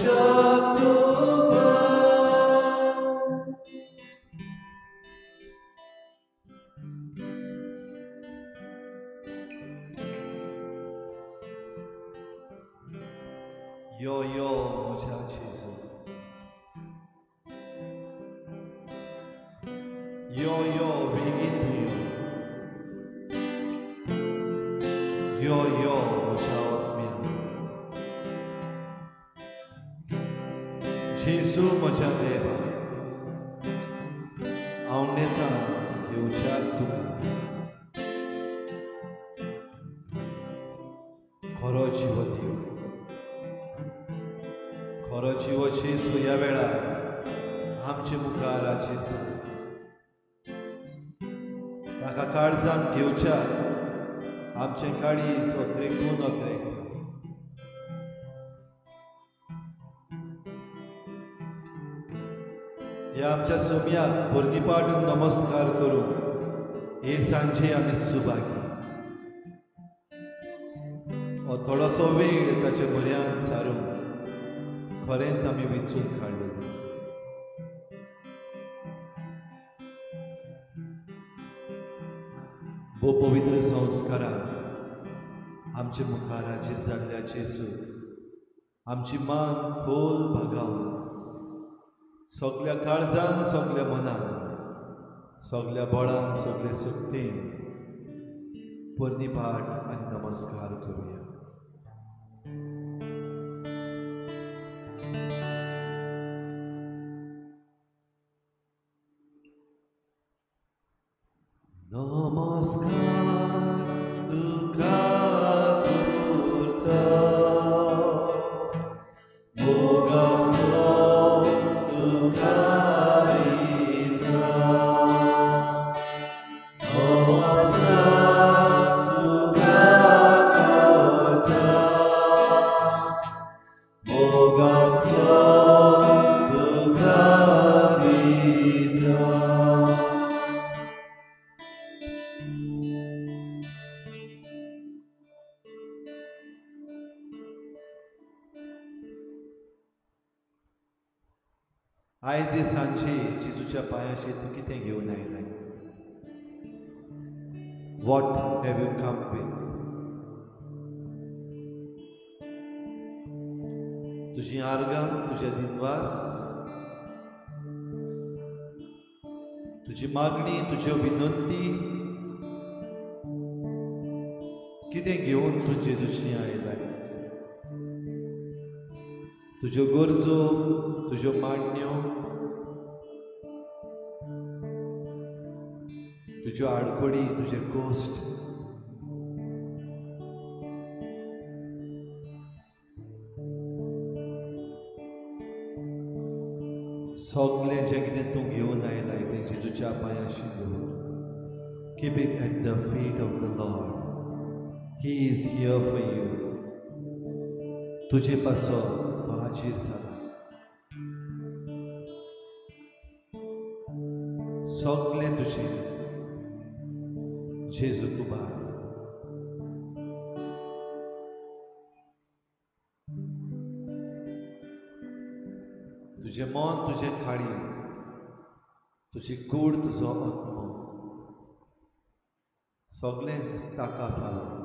घेवच्या तुका. यो यो म्हज्या जेजू, यो यो बेगीन तूं यो, यो यो म्हज्या आत्म्या. जेजू म्हज्या देवा, हांव नेता घेवच्या तुका. खरो जिवो देव, खरो जिवो जेजू ह्या वेळार आमचे मुखार हाजीर जाला. ताका काळजांत घेवच्या आमचें काळीज अत्रेकून अत्रेकता. ह्या आमच्या सोम्याक पोरणीपाटून नमस्कार करून हे सांजे आमी सुभागी. हो थोडोसो वेळ ताचे म्हऱ्यान सारून खरेंच आमी विंचून काडलो. भोव पवित्र संस्कारान आमचे मुखार हाजीर जाल्ल्या जेजू आमची मान खोल भागावन सगल्या काळजान, सगल्या मनान, सगल्या बळान, सगळे शक्तीन पोरणीपाठ आनी नमस्कार करुया. नमस्कार तुका करता, मोगाचो तुका दिता. नमस्कार तुका करता, मोगाचो तुका दिता. आयज हे सांजे जेजूच्या पांयाशी तूं कितें घेवन आयलाय? What have you come with? तुजी आर्गां, तुजे दिनवास, तुजी मागणी, तुज्यो विनंती कितें घेवन तूं जेजूशी आयलाय? तुज्यो गरजो, तुज्यो मागण्यो, तुज्यो आडखळी, तुजे कश्ट, सगळें जें कितें तूं घेवन आयलाय तें जेजूच्या पांयाशी दवर. Keep it at the feet of the Lord. He is here for you. तुजे पासो तो हाजीर जाला. सगळें तुजें जेजू कुबार. तुजें मन, तुजें काळीज, तुजी कूड, तुजो आत्मो सगळेंच ताका फावो.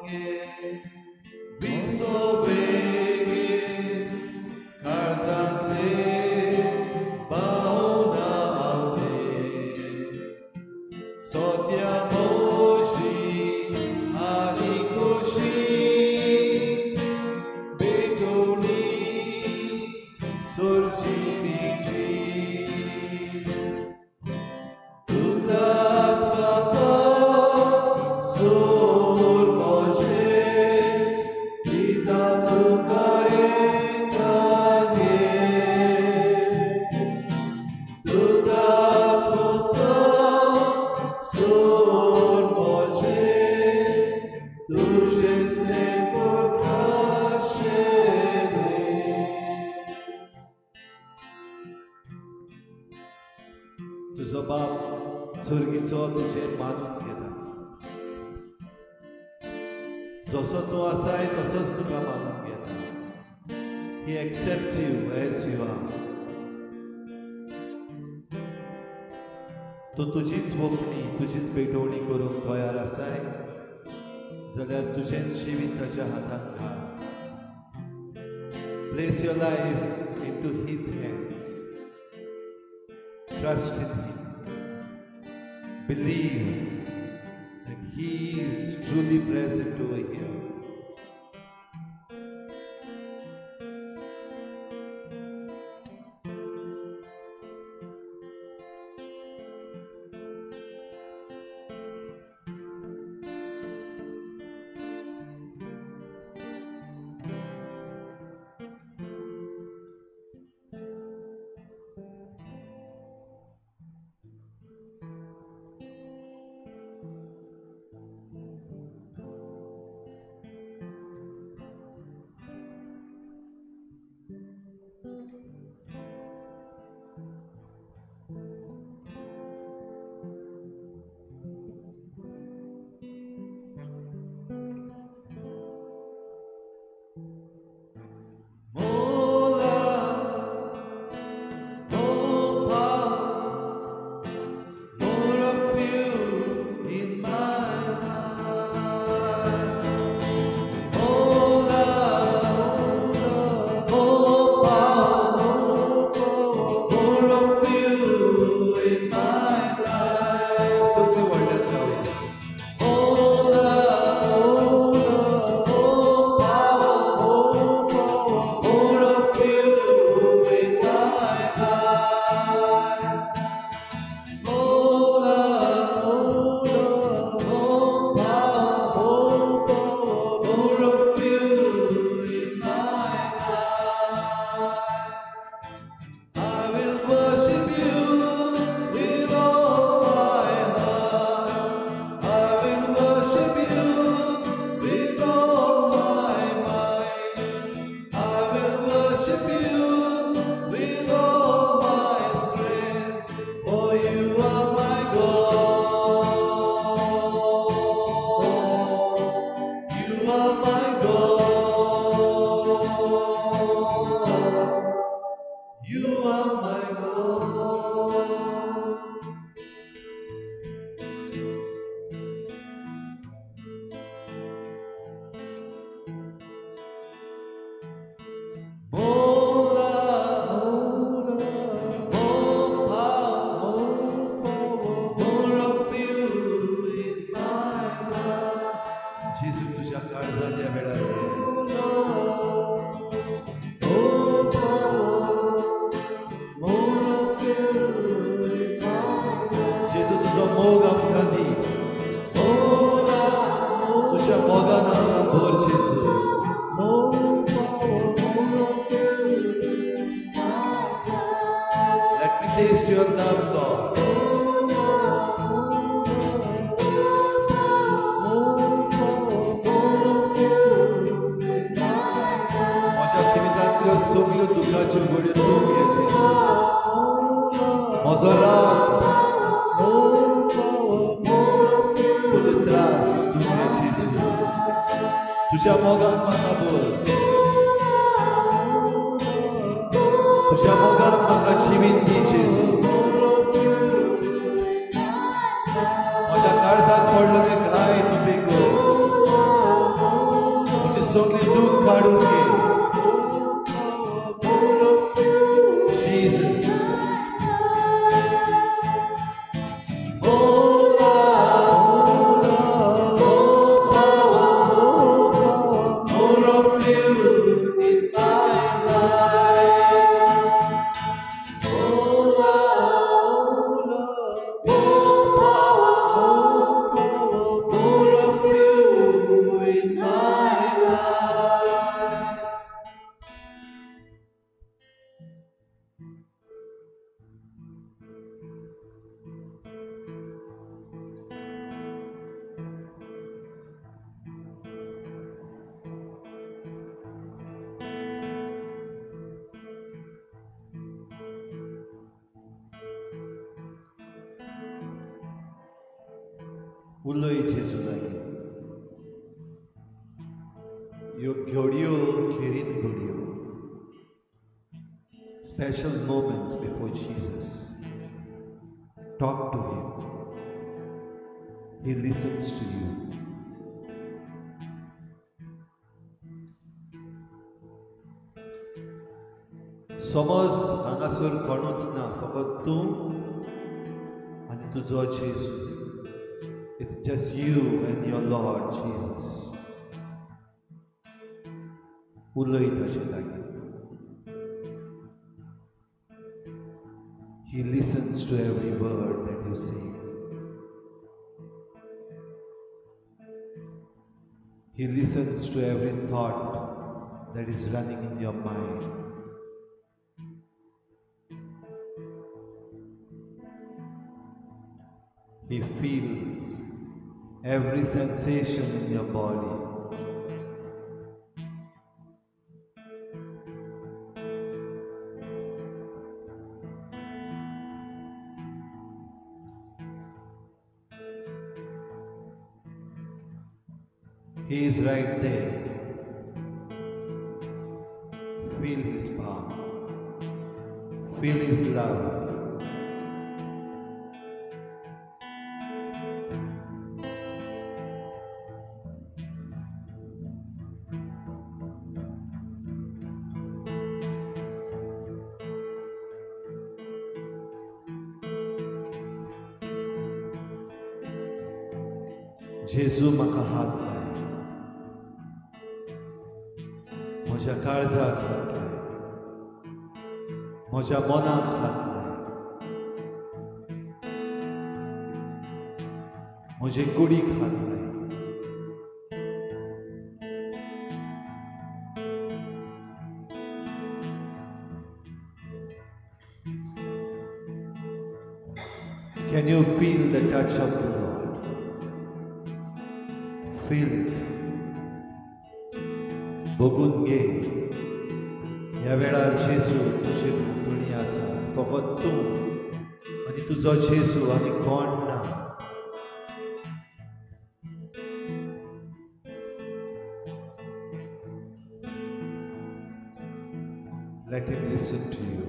घे विसोवेगे काळजांतले भावना आवले सोद्या मोजी आनी खोशी भेटवणी सोर्जिणीची तुकाच बापा सोर म्हजे दिता तुका एकादें तुकाच बापा सोर म्हजे तुजेच तें करताशेलें. तुजो बाप सुर्गीचो तुजेर मानून घेता. जसो तूं आसाय तसोच तुका मानून घेता. He accepts you as you are. तूं तुजीच वोपणी तुजीच भेटवणी करूंक तयार आसाय जाल्यार तुजेंच जिवीत ताच्या हातांत घाल. Place your life into His hands. Trust in Him. Believe that He is truly present over here. More love, more power, more of you in my life. More love, more power, more of you in my life. सगळी व्हडल्यान गावया. More love, more power, more of you in my life. More love, more power, more of you in my life. I will worship you with all my heart. I will worship you with all my might. I will worship you with all my strength, for you are my God. You are my God. You are my God. More love, more power, more of you in my life. जेजू तुझ्या काळजात या वेळार ये. जेजू तुजो मोग आमकां दी. तुज्या मोगान आमकां भर जेजू. Let me taste your love, Lord. म्हज्या जिवितांतल्यो सगल्यो दुखाच्यो घडयो तूं घे जेजू. म्हजो राग, तुजे त्रास तूं घे जेजू. तुज्या मोगान म्हाका भर. तुज्या मोगान म्हाका जिवीत दी जेजू. म्हज्या काळजाक पडलेले घाय तूं बेगोर. सगळें दूख काडून घे. Jesus. Oh love, oh power, more of you in my life. Oh love, oh power, more of you in my life. उलय जेजू लागीं, ह्यो घडयो खेरीत घडयो, special moments before Jesus. Talk to him. He listens to you. समज हांगासर कोणूच ना, फकत तूं आनी तुजो जेजू. It's just you and your Lord Jesus. उलय ताचे लागीं. He listens to every word that you say. He listens to every thought that is running in your mind. He feels every sensation in your body. He is right there. Feel his power. Feel his love. जेजू म्हाका हात लाय, म्हज्या काळजाक हात लाय, म्हज्या मनाक हात लाय, म्हजे कुडीक हात लाय. Can you feel the touch of the Lord? Feel it. बघून घे, ह्या वेळार जेजू तुजे भोंवतणी आसा. फकत तूं आनी तुजो जेजू आनी कोण ना. Let him listen to you.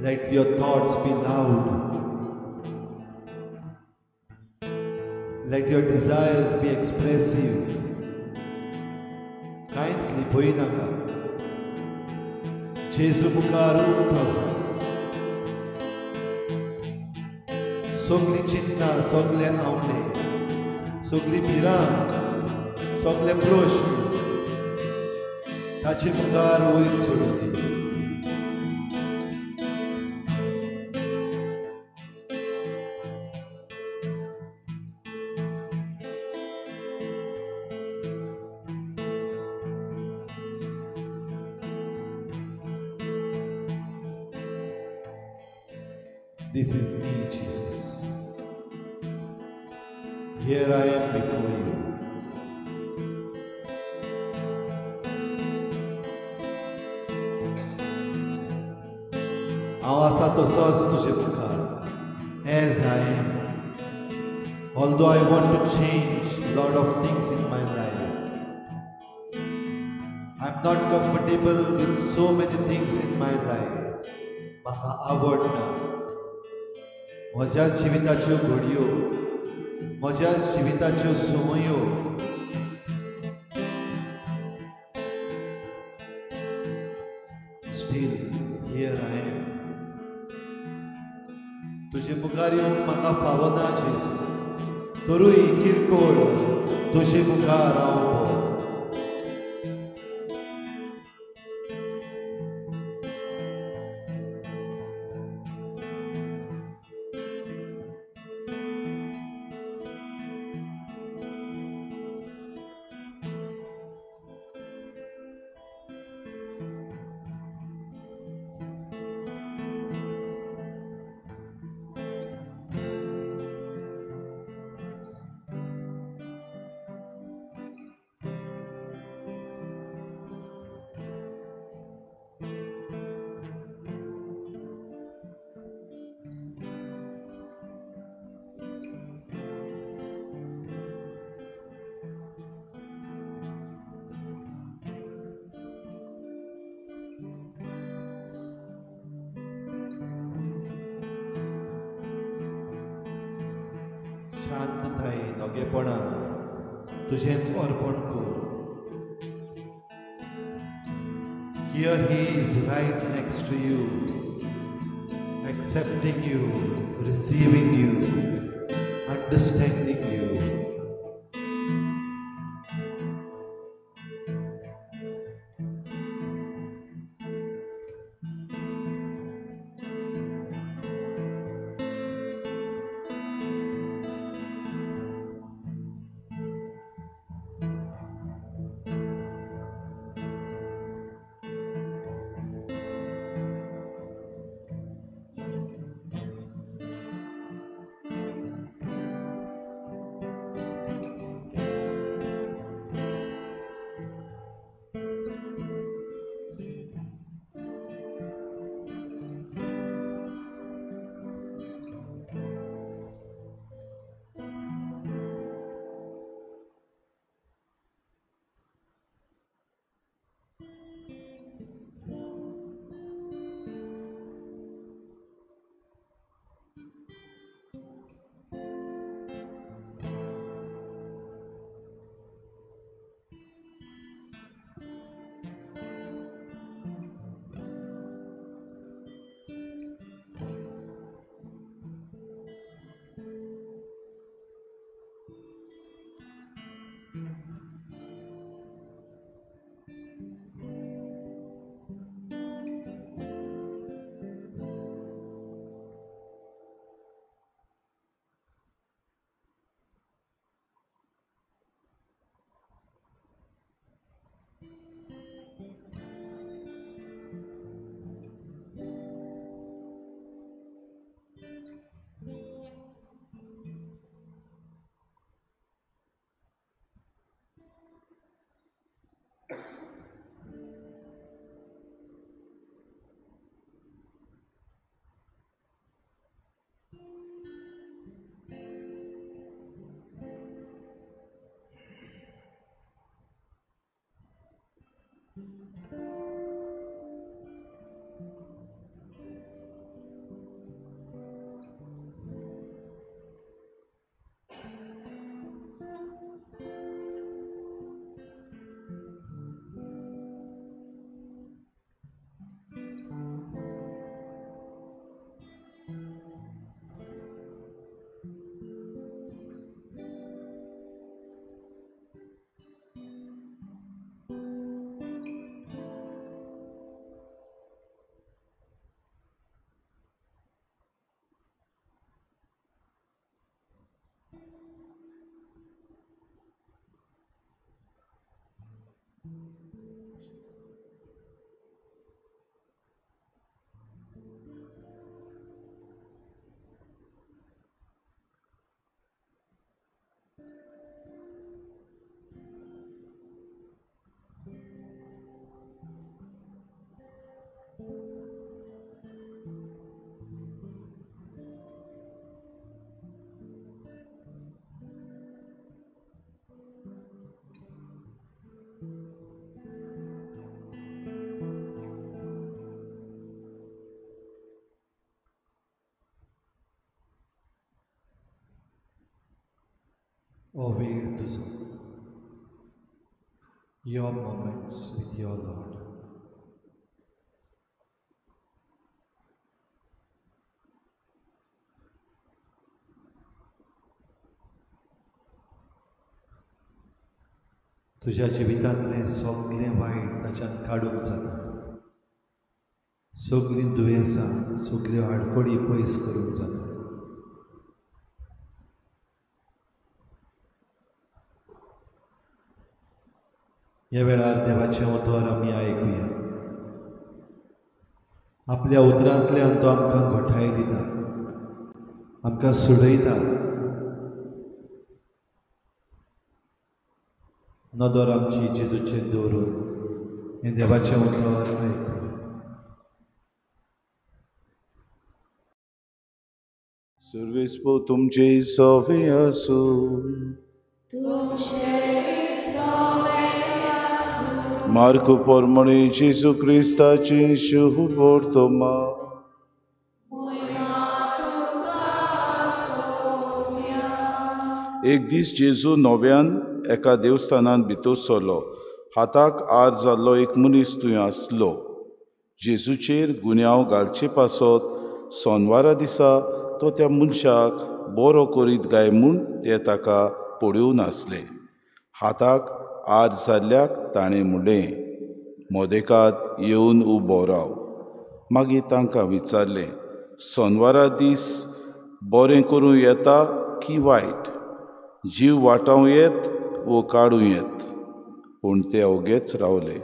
Let your thoughts be loud. Let your desires be expressive. कांयच लिपय नाका. जेजू मुखार उठो. सगळीं चिंतना, सगळे आवडे, सगळी भिरांत, सगळे प्रश्न ताचे मुखार वयर चडून दी. This is me, Jesus. Here I am before you. हांव आसा तसोच तुजे मुखार, as I am. Although I want to change a lot of things in my life, I'm not comfortable with so many things in my life. म्हाका आवडना म्हज्या जिविताच्यो घडयो, म्हज्या जिविताच्यो संवयो Still here I am. तुजे मुखार येवंक म्हाका फावना जेजू, तरूय किरकोळ तुजे मुखार हांव उबो. शांततायेन ओगेपणान तुजेंच अर्पण कर. Here he is right next to you, accepting you, receiving you, understanding you. हो वेळ तुजो, your moments with your Lord. तुज्या जिवितांतलें सगळें वायट ताच्यान काडूंक जाता, सगळीं दुयेंसां, सगळ्यो आडखळी पयस करूंक जाता. ह्या वेळार देवाचें उतर आमी आयकुया. आपल्या उतरांतल्यान तो आमकां घटाय दिता, आमकां सोडयता. नदर आमची जेजूचेर दवरून हें देवाचें उतर आयकुया. सर्वेस्पो तुमचे सवे आसूं. मार्क परमणे जेजू क्रिस्ताची शुभ वर्तमा. एक दीस जेजू नव्यान एका देवस्थानांत भितर सरलो. हाताक आर जाल्लो एक मनीस थंय आसलो. जेजूचेर गुन्यांव घालचे पासत सोनवारा दिसा तो त्या मनशाक बरो करीत काय म्हूण ते ताका पळोवन आसले. हाताक आर जाल्ल्याक ताणें म्हणलें, मोदेकात येवन उबो राव. मागीर तांकां विचारलें, सोनवारा दीस बरें करूं येता की वायट, जीव वाटावं येत वो काडूं येत? पूण ते ओगेच रावले.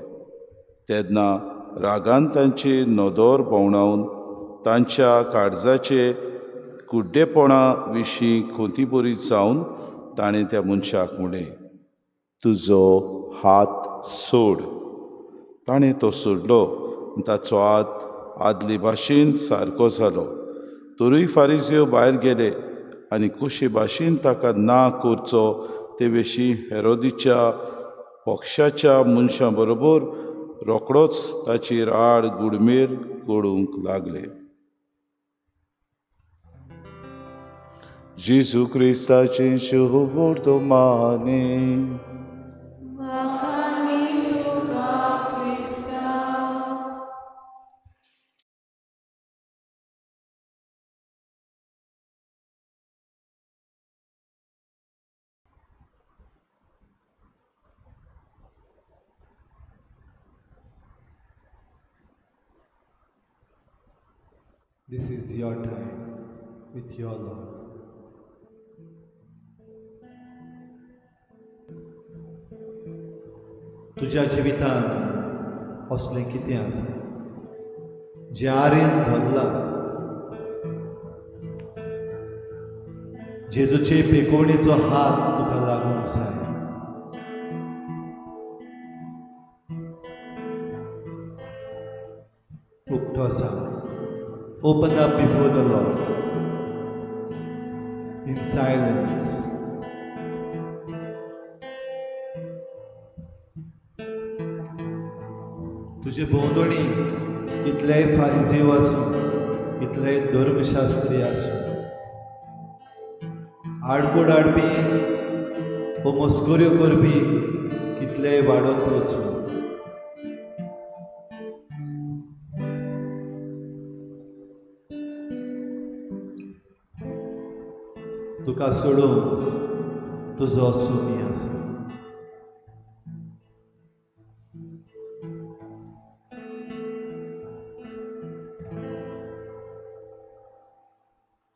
तेन्ना रागान तांचे नदर भोंवडावन तांच्या काळजाचे कुड्डेपणा विशीं खोतीबरी जावन ताणें त्या मनशाक म्हणलें, तुजो हात सोड. ताणें तो सोडलो. ताचो हात आदले भाशेन सारको जालो. तरूय फारिजेव भायर गेले आनी कशे भाशेन ताका ना करचो ते विशीं हेरोदीच्या पक्षाच्या मनशां बरोबर रोखडोच ताचेर आड गुडमेर करूंक लागले. जेजू क्रिस्ताचें शुभ वर्तमाने. This is your time with your Lord. तुज्या जिवितांत असलें कितें आसा जें आरेन धरलां, जेजूचे पेकोवणेचो हात तुका लागूंक जाय. उक्तो जा. Open up before the Lord in silence. तुझे भोंवतणी कितलेय फारिजेव आसूं, कितलेय धर्मशास्त्री आसूं, आडकोड हाडपी वो मस्कऱ्यो करपी कितलेय वाडत वचूं, तुका सोडून तुजो सुमी आसा.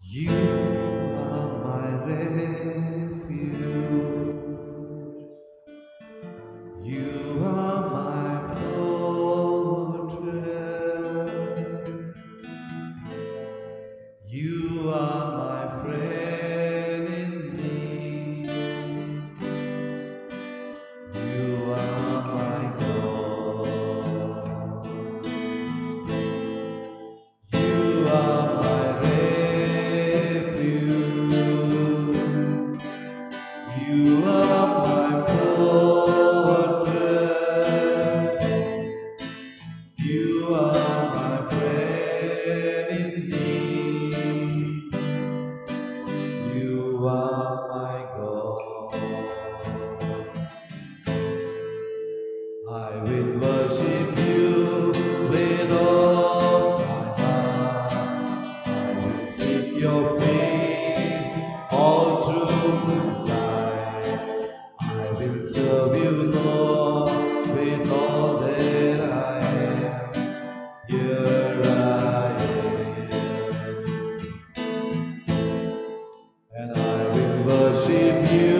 You are my refuge. You are my fortress. You are my friend in need. serve you, Lord, with all that I am. Here I am. And I will worship you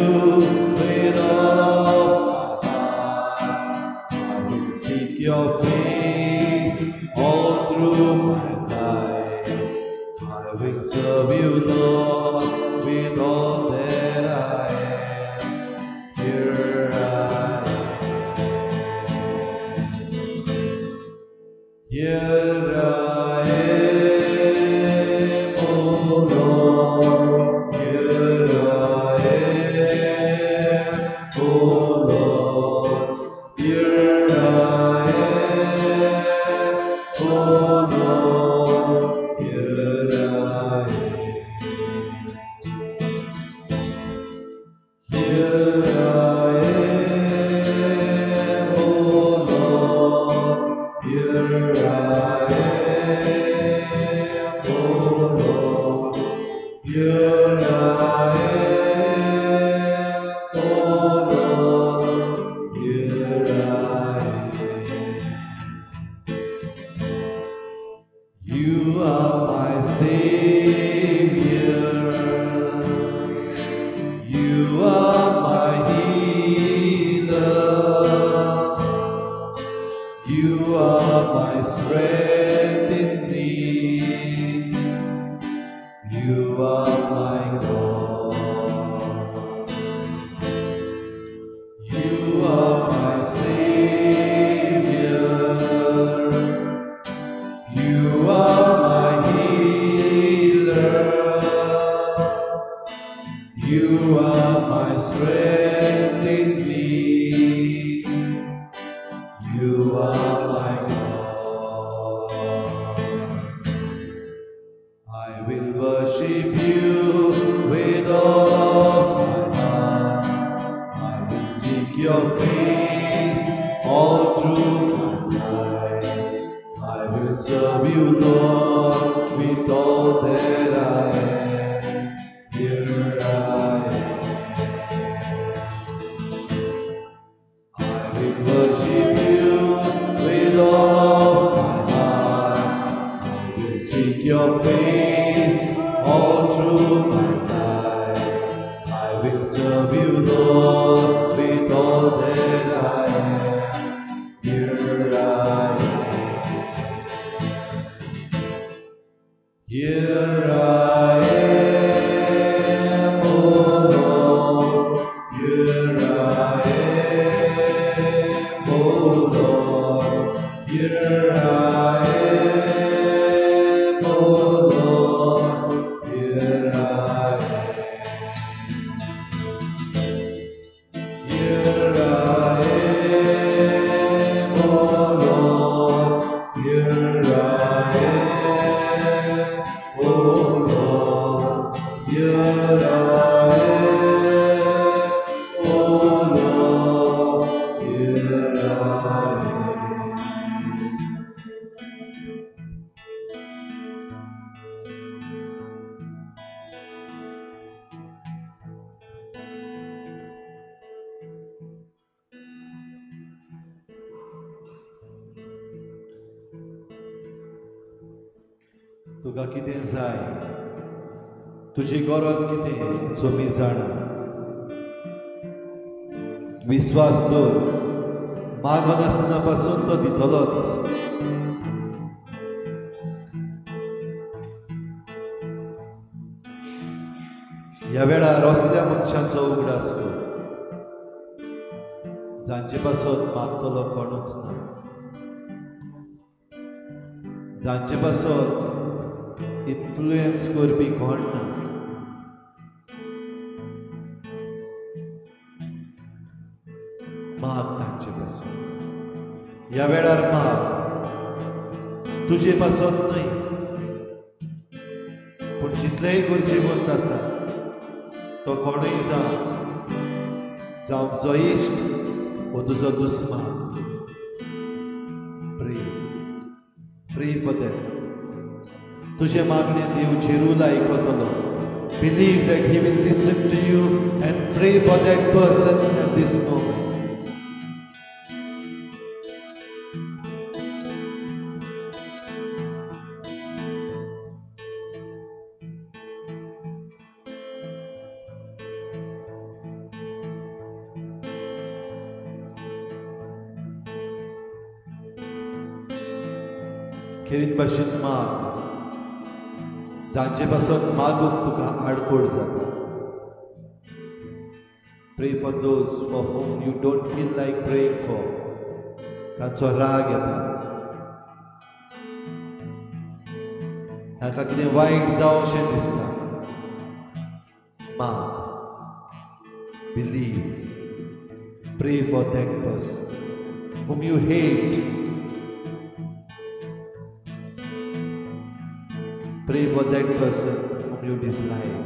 with all of my heart. I will seek your face all through my life. I will serve you, Lord, with all that I am. Here I am. Here I am, O Lord. Here I am, O Lord. Here I am, O Lord. Here I am. Here I am, O Lord. Here I am, O Lord. Here I am, O Lord. Here I am. You are my Savior. You are my healer. You are my strength in need. You are my God. You are my Savior. You are my healer. You are my strength in need. You are my God. I will worship you with all of my heart. I will seek your face all through my life. I will serve you, Lord, with all that I am. Here I am. I will worship you with all of my heart. I will seek your face all through my life. I will serve you, Lord, with all that I am. Here I am. Here I am, O Lord. Here I am, O Lord. Here I am, O Lord. Here I am. Here I am, O Lord. Here I am, O Lord. Here I am, O Lord. Here I am. तुका कितें जाय, तुजी गरज कितें सोमी जाणा. विस्वास दवर, मागनासतना पासून तो दितलोच. ह्या वेळार असल्या मनशांचो उगडास कर जांचे पासत मागतलो कोणूच ना, जांचे पासत इन्फ्लुएन्स करपी कोण ना. माग तांचे पासून ह्या वेळार, माग तुजे पासत न्हय, पूण जितलेय गरजेवंत आसा तो कोणूय जावं, जावं तुजो इश्ट वो तुजो दुस्मान. Pray, pray for them. तुझे मागणे देव जरूर आयकतलो. Believe that He will listen to you and pray for that person at this this moment. खेरीत भाशेन माग, जांचे पासत मागूंक तुका आडकोळ जाता. Pray for those for whom you don't feel like praying for. तांचो राग येता, तांकां कितें वायट जावशें दिसता. माग, believe, pray for that person whom you hate. Pray for that person whom you dislike.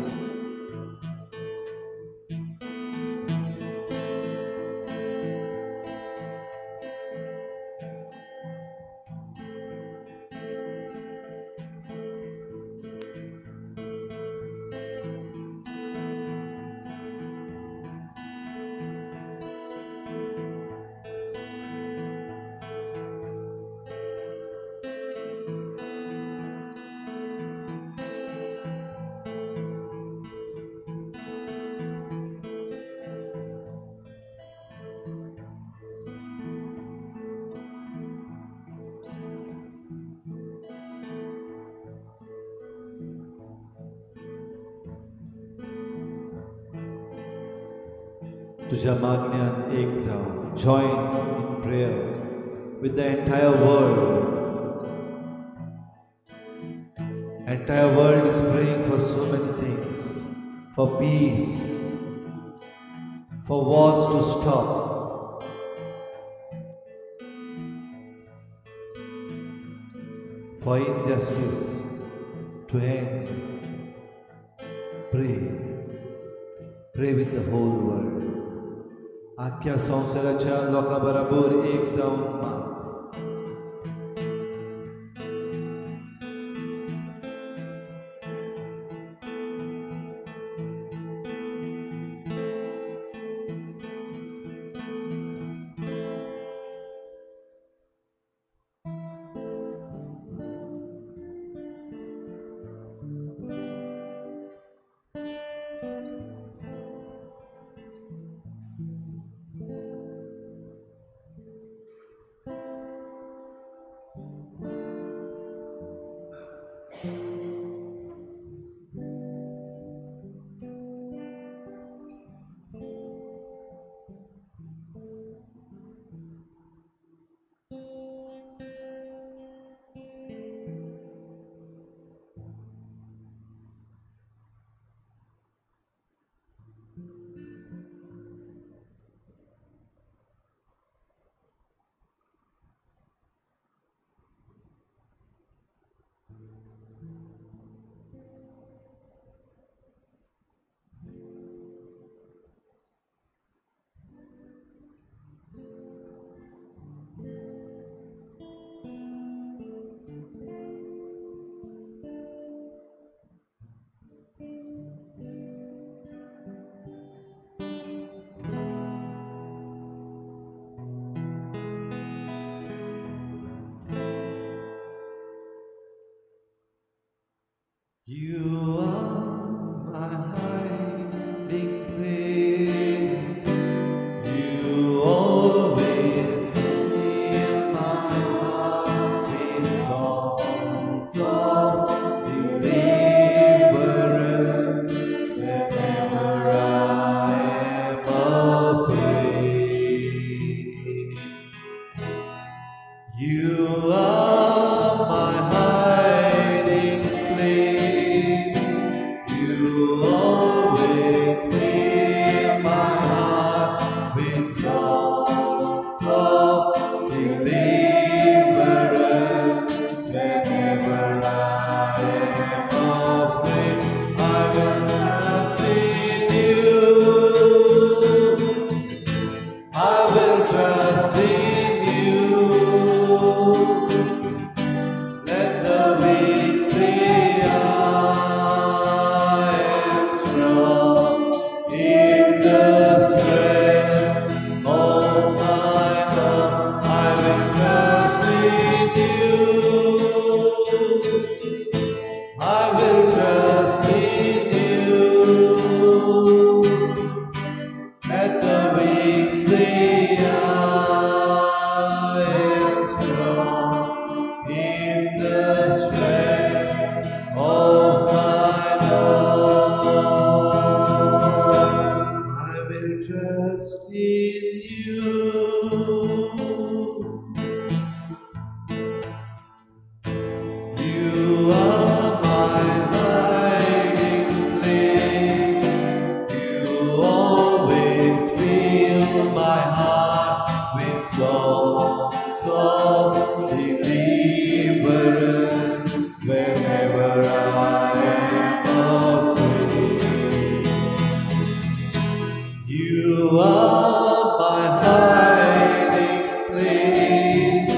तुझ्या मागण्यान एक जाव. Join in prayer with the entire world. Entire world is praying for so many things, for peace, for wars to stop. For injustice to end. Pray. Pray with the whole world. आख्या संवसाराच्या लोकां बराबर एक जावन माग. you. You are my hiding place. You always fill my heart with songs of deliverance whenever I am afraid. You are my hiding place.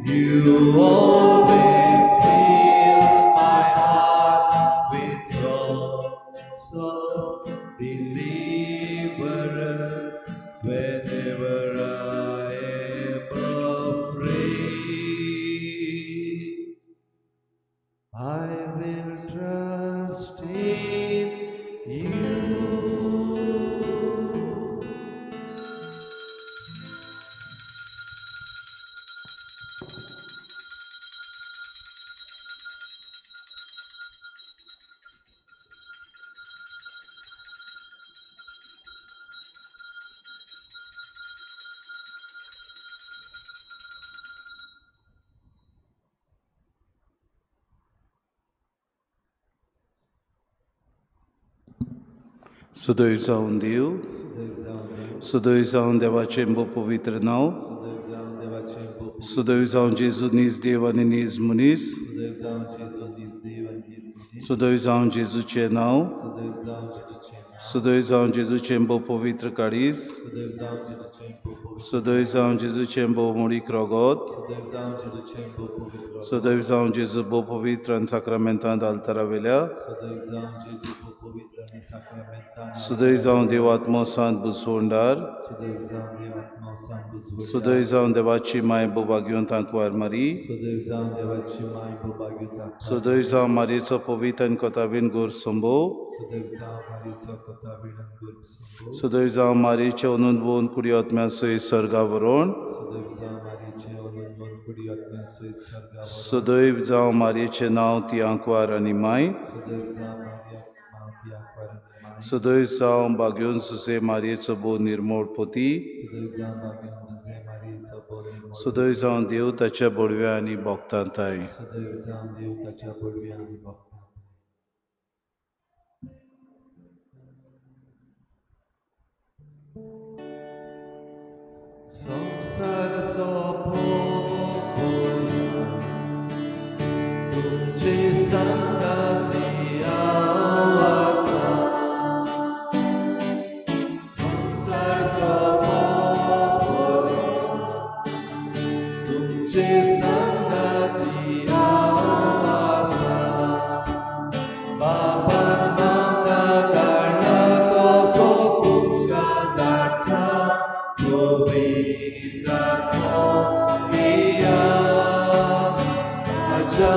You always fill my heart with songs of deliverance whenever I am afraid. I will trust in you. सुदैव जावन देव, सुदैव जावन देवाचें भोव पवित्र नांव, सुदैव जावन जेजू नीज देव आनी नीज मनीस, सुदैव जावन जेजूचें नांव, सुदैव जावन जेजूचें भोव पवित्र काळीज, सुदैव जावन जेजूचें भोव मुळीक रगत, सुदैव जावन जेजू भोव पवित्र आनी साक्रामेंतांत आल्तारावेल्या, सुदैव जावन देवात्मो सांत बुजवंडार, सुदैव जावन देवाची माय भोव तांकवार मारी, सुदैव जावन मारयेचो पवित्र आनी कोताबीन गोर संभव, सुदैव जावन मारयेचे अनंत कुडी आत्म्या सयत सर्गा वरोण, सुदैव जावं मारयेचें नांव ती आंकवार आनी माय, सुदैव जावं बागयोन सुसे मारयेचो भोव निर्मोळ पोती, सुदैव जावं देव ताच्या बडव्या आनी भोगतांताय. संसार सोंपोवन तुमचे सांगाती हांव आसा. संसार सोंपोवन तुमचे सांगाती हांव आसा. बापान म्हाका धाडला तसोच तुमकां धाडटा पवित्र आत्मो येया. म्हज्या